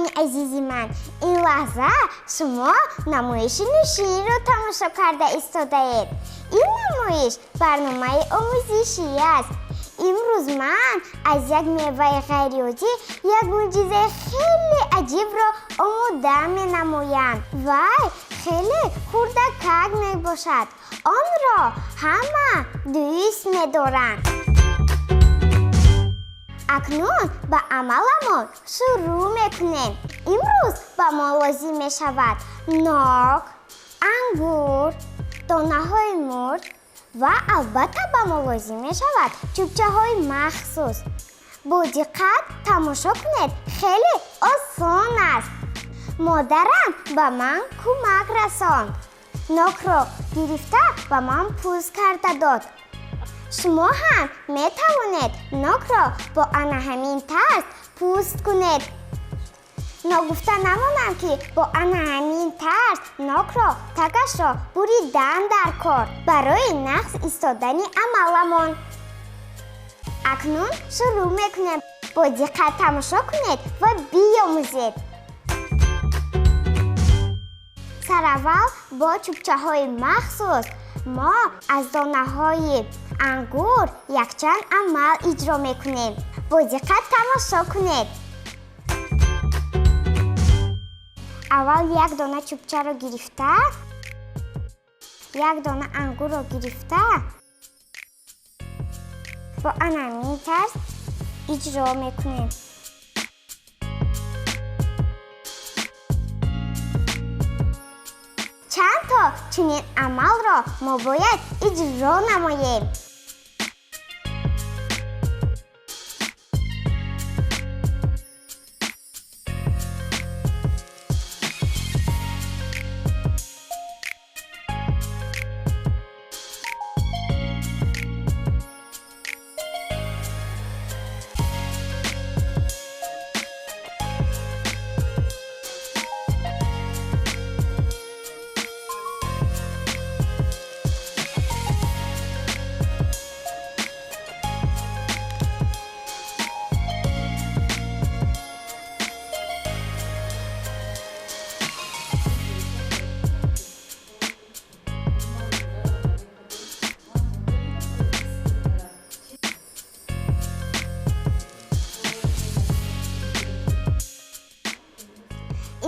Кӯдакони азизи ман, ин лаҳза шумо намоиши нӯшиниро тамошо карда истодаед. Ин намоиш барномаи омӯзишӣ аст. Имрӯз ман аз як меваи ғайриоддӣ як мӯъҷизаи хеле аҷибро омода менамоям. Вай хеле хурдакак мебошад. Онро ҳама дӯст медоранд. Акнун ба амаламон шурӯъ мекунем. Имрӯз ба мо лозим мешавад нок, ангур, донаҳои мурч ва албатта ба мо лозим мешавад чӯбчаҳои махсус. Бо диққат тамошо кунед, хеле осон аст. Модарам ба ман кӯмак расонд. Нокро гирифта ба ман пӯст карда дод. Шумо ҳам метавонед нокро бо ана ҳамин тарз пӯст кунед. Ногуфта намонам, ки бо ана ҳамин тарз нокро тагашро буридан дар кор барои нақс истодани амаламон. Акнун шурӯъ мекунем. Бо диққат тамошо кунед ва биёмӯзед. Сараввал бо чӯбчаҳои махсус мо аз донаҳои ангур якчанд амал иҷро мекунем. Бо диққат тамошо кунед. Аввал як дона чӯбчаро гирифта, як дона ангурро гирифта, бо ана ҳамин тарз иҷро мекунем. Чанд то чунин амалро мо бояд иҷро намоем.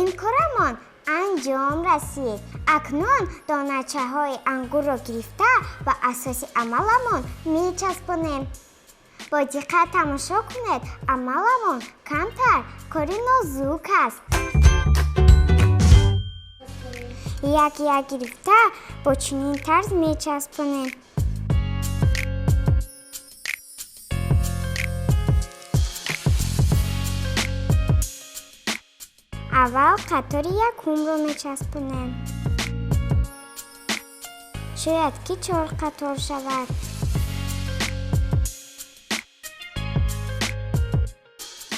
Ин корамон анҷом расид. Акнун доначаҳои ангурро гирифта ба асоси амаламон мечаспонем. Бо диққат тамошо кунед, амаламон камтар кори нозук аст. Як як гирифта бо чунин тарз мечаспонем. Аввал қатори якумро мечаспонем. Шояд ки чор қатор шавад.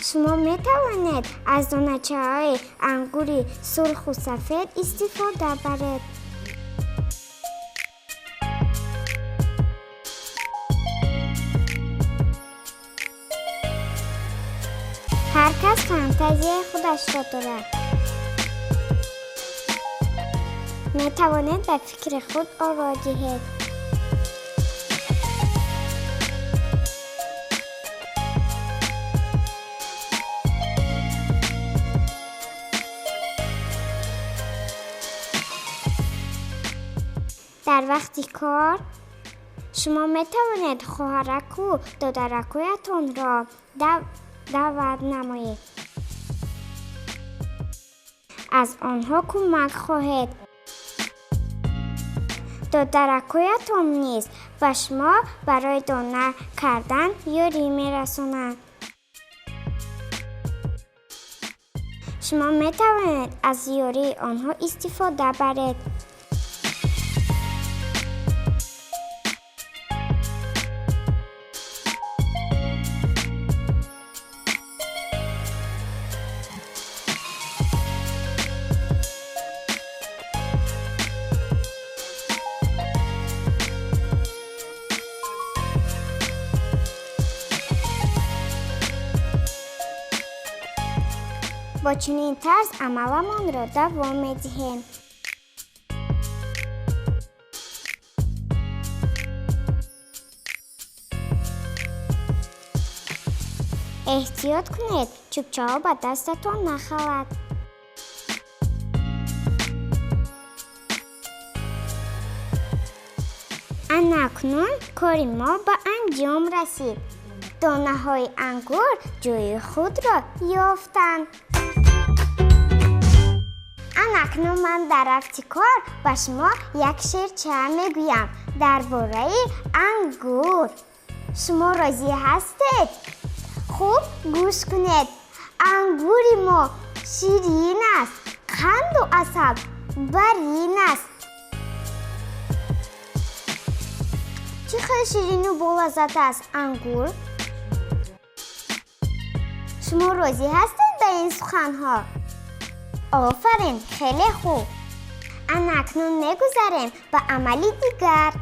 Шумо метавонед аз доначаҳои ангури сурху сафед истифода баред. Ҳар кас фантазияи худашро дорад. Метавонед ба фикри худ оро диҳед. Дар вақти кор шумо метавонед хоҳараку додаракуятонро даъват намоед. Аз онҳо кӯмак хоҳед. Додаракуятон низ ба шумо барои дона кардан ёрӣ мерасонанд. Шумо метавонед аз ёрии онҳо истифода баред. Бо чунин тарз амаламонро давом медиҳем. Эҳтиёт кунед, чӯбчаҳо ба дастатон нахалад. Ана акнун кори мо ба анҷом расид. Донаҳои ангур ҷои худро ёфтанд. Ана акнун ман дар рафти кор ба шумо як шеърча мегӯям дар бораи ангур. Шумо розӣ ҳастед? Хуб гӯш кунед. Ангури мо ширин аст, қанду асал барин аст. Чӣ хел ширину болаззат аст ангур? Шумо розӣ ҳастед ба ин суханҳо? Офарин, хеле хуб. Ана акнун мегузарем ба амали дигар.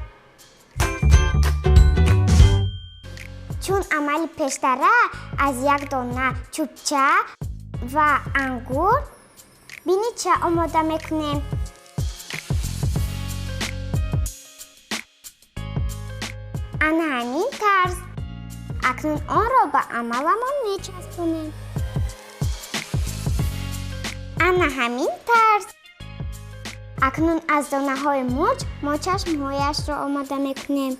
Чун амали пештара аз як дона чӯбча ва ангур бинича омода мекунем. Ана ҳамин тарз. Акнун онро ба амаламон мечаспонем. Ана ҳамин тарз. Акнун аз донаҳои мурч мо чашмҳояшро омода мекунем.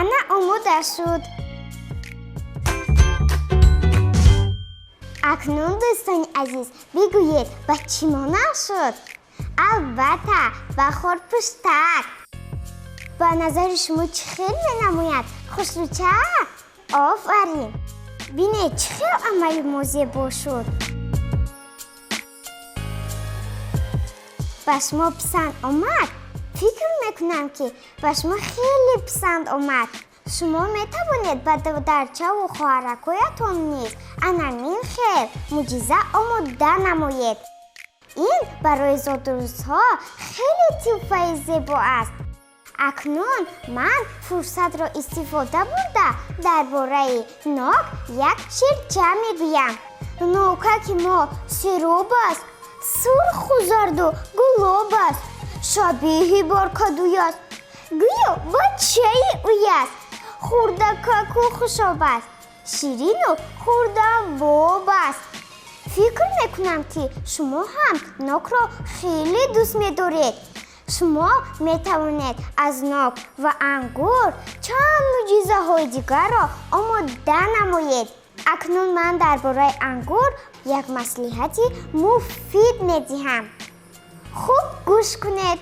Ана омода шуд. Акнун, дӯстони азиз, бигӯед, ба чӣ монанд шуд? Албатта, ба хорпуштак. Ба назари шумо чӣ хел менамояд? Хушрӯча? Офарин! Бинед, чӣ хел амали мо зебо шуд. Ба шумо писанд омад? Фикр мекунам, ки ба шумо хеле писанд омад. Шумо метавонед ба додарчаву хоҳаракоятон низ анамин хел мӯъҷиза омода намоед. Ин барои зодрӯзҳо хеле тӯҳфаи зебо аст. Акнун ман фурсатро истифода бурда дар бораи нок як шеърча мегӯям. Нокаки мо сероб аст, сурху зарду гулоб аст, шабеҳи баркадуй аст, гӯё бачаи ӯй аст, хурдакаку хушоб аст, ширину хурдабоб аст. Фикр мекунам, ки шумо ҳам нокро хеле дӯст медоред. Шумо метавонед аз нок ва ангур чанд мӯъҷизаҳои дигарро омода намоед. Акнун ман дар бораи ангур як маслиҳати муфид медиҳам. Хуб гӯш кунед.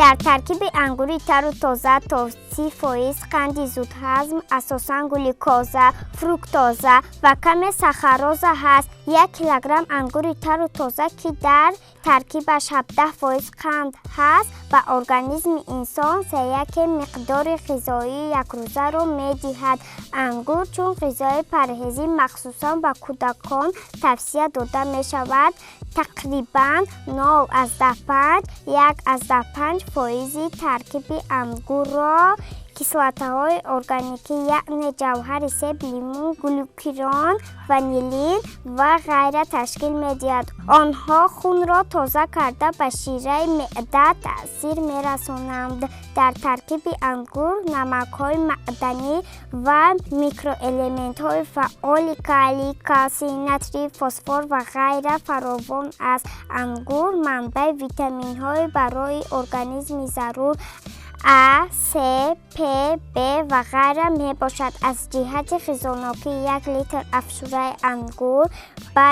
Дар таркиби ангури тару тоза то 30% қанди зудҳазм, асосан глюкоза, фруктоза ва каме сахароза ҳаст. 1 килограмм ангури тару тоза, ки дар таркибаш 17% қанд ҳаст, ба организми инсон сеяке миқдори ғизоии якрӯзаро медиҳад. Ангур чун ғизои парҳезӣ махсусан ба кӯдакон тавсия дода мешавад. Тақрибан 0,5 1,5% таркиби ангурро кислотаҳои органикӣ, яъне ҷавҳари себ, лимӯ, глюкирон, ванилин ва ғайра ташкил медиҳад. Онҳо хунро тоза карда ба шираи меъда таъсир мерасонанд. Дар таркиби ангур намакҳои маъданӣ ва микроэлементҳои фаъоли калий, калсий, натрий, фосфор ва ғайра фаровон аст. Ангур манбаи витаминҳои барои организми зарур А, С, П, Б ва ғайра мебошад. Аз ҷиҳати ғизонокӣ 1 литр афшураи ангур ба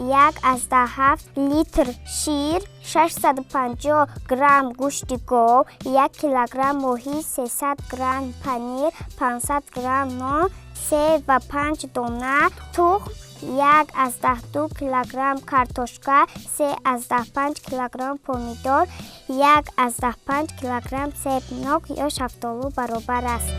1,7 литр шир, 650 грамм гӯшти гов, 1 килограмм моҳӣ, 300 грамм панир, 500 грамм нон, 3,5 дона тухм, 1,2 килограмм картошка, 3,5 килограмм помидор, 1,5 килограмм себ, нок ё шафтолу баробар аст.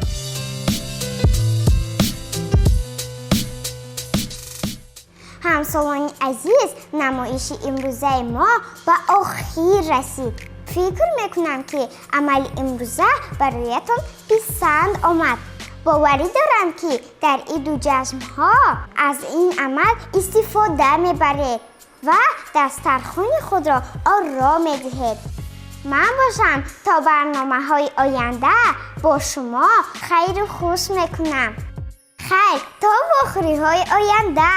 Ҳамсолони азиз, намоиши имрӯзаи мо ба охир расид. Фикр мекунам, ки амали имрӯза бароятон писанд омад. Боварӣ дорам, ки дар иду ҷашнҳо аз ин амал истифода мебаред ва дастархони худро оро медиҳед. Ман бошам, то барномаҳои оянда бо шумо хайру хуш мекунам. Хайр, то вохӯриҳои оянда.